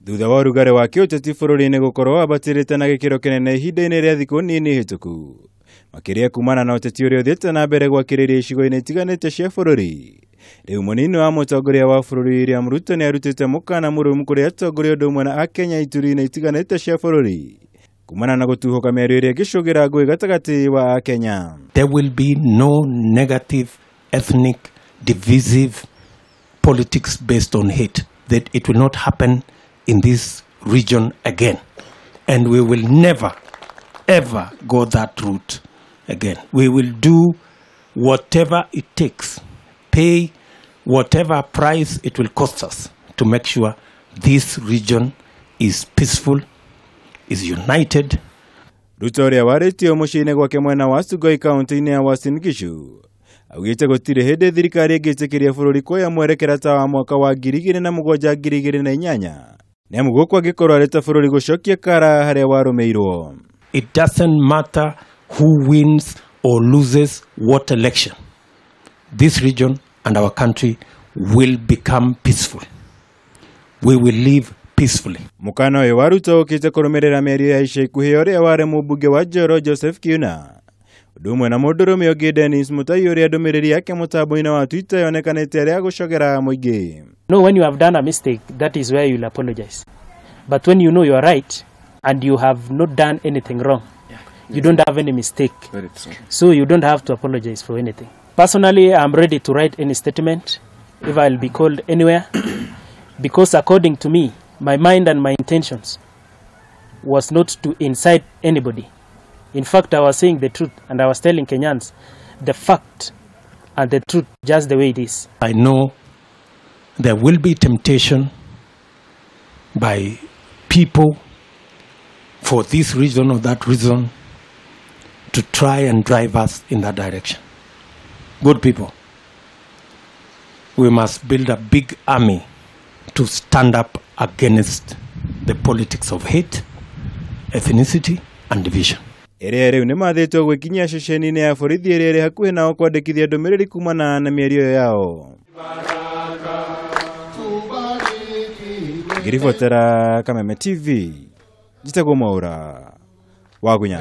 Thutha wa ũrugarĩ wa kĩũteti bũrũri-inĩ gũkorwo wambatĩrĩte na gĩkĩro kĩnene ihinda-inĩ rĩa thikũ nini hĩtũku, makĩria kumana na ũteti ũrĩa ũthiĩte na mbere gwakĩrĩria icigo-inĩ itiganĩte cia bũrũri. Rĩu mũnini wa mũtongoria wa bũrũri William Ruto nĩarutĩte mũkana mũrũmu kũrĩ atongoria ũndũ ũmwe na akenya ituri-inĩ itiganĩte cia bũrũri kumana na gũtuhũka mĩario ĩrĩa ĩngĩcũngĩra ngũĩ gatagatĩ wa akenya. There will be no negative, ethnic, divisive politics based on hate. That it will not happen in this region again. And we will never, ever go that route again. We will do whatever it takes, pay whatever price it will cost us to make sure this region is peaceful, is united. Ruto ũrĩa warĩtio mũciĩ-inĩ gwake mwena wa Sugoi kaunti-inĩ ya Uasin Gishu augĩte gũtirĩ hĩndĩ thirikari ĩngĩtĩkĩria bũrũri kuoya mwerekera ta wa mwaka wa 2007 2008 nĩamu gũkũ angĩkorwo arĩ ta bũrũri gũcokia kara harĩa warũmĩirwo. It doesn't matter who wins or loses what election. This region and our country will become peaceful. We will live peacefully. Mũkana ũyũ wa Ruto ũkĩte kũrũmĩrĩra mĩario ya ica ikuhĩ ũrĩa warĩ mũmbunge wa Njoro Joseph Kiuna ũndũ ũmwe na mũndũrũme ũngĩ Dennis Mutai ũrĩa ndũmĩrĩri yake mũtambo-inĩ wa Twitter yonekanĩte arĩa gũcogera mũingĩ. No, when you have done a mistake, that is where you'll apologize. But when you know you are right and you have not done anything wrong, you don't have any mistake. So you don't have to apologize for anything. Personally, I'm ready to write any statement if I'll be called anywhere, because according to me, my mind and my intentions was not to incite anybody. In fact, I was saying the truth and I was telling Kenyans the fact and the truth just the way it is. I know there will be temptation by people for this reason or that reason to try and drive us in that direction. Good people, we must build a big army to stand up against the politics of hate, ethnicity, and division. Ĩrĩa rĩu nĩmathĩtwo gwĩkinyia ceceni-inĩ ya borithi ĩrĩa ĩrĩ hakuhĩ nao kwandĩkithia ndũmĩrĩri kumana na mĩario yao. Ngĩribotera Kameme TV, njĩtagwo Mwaũra wa Gunya.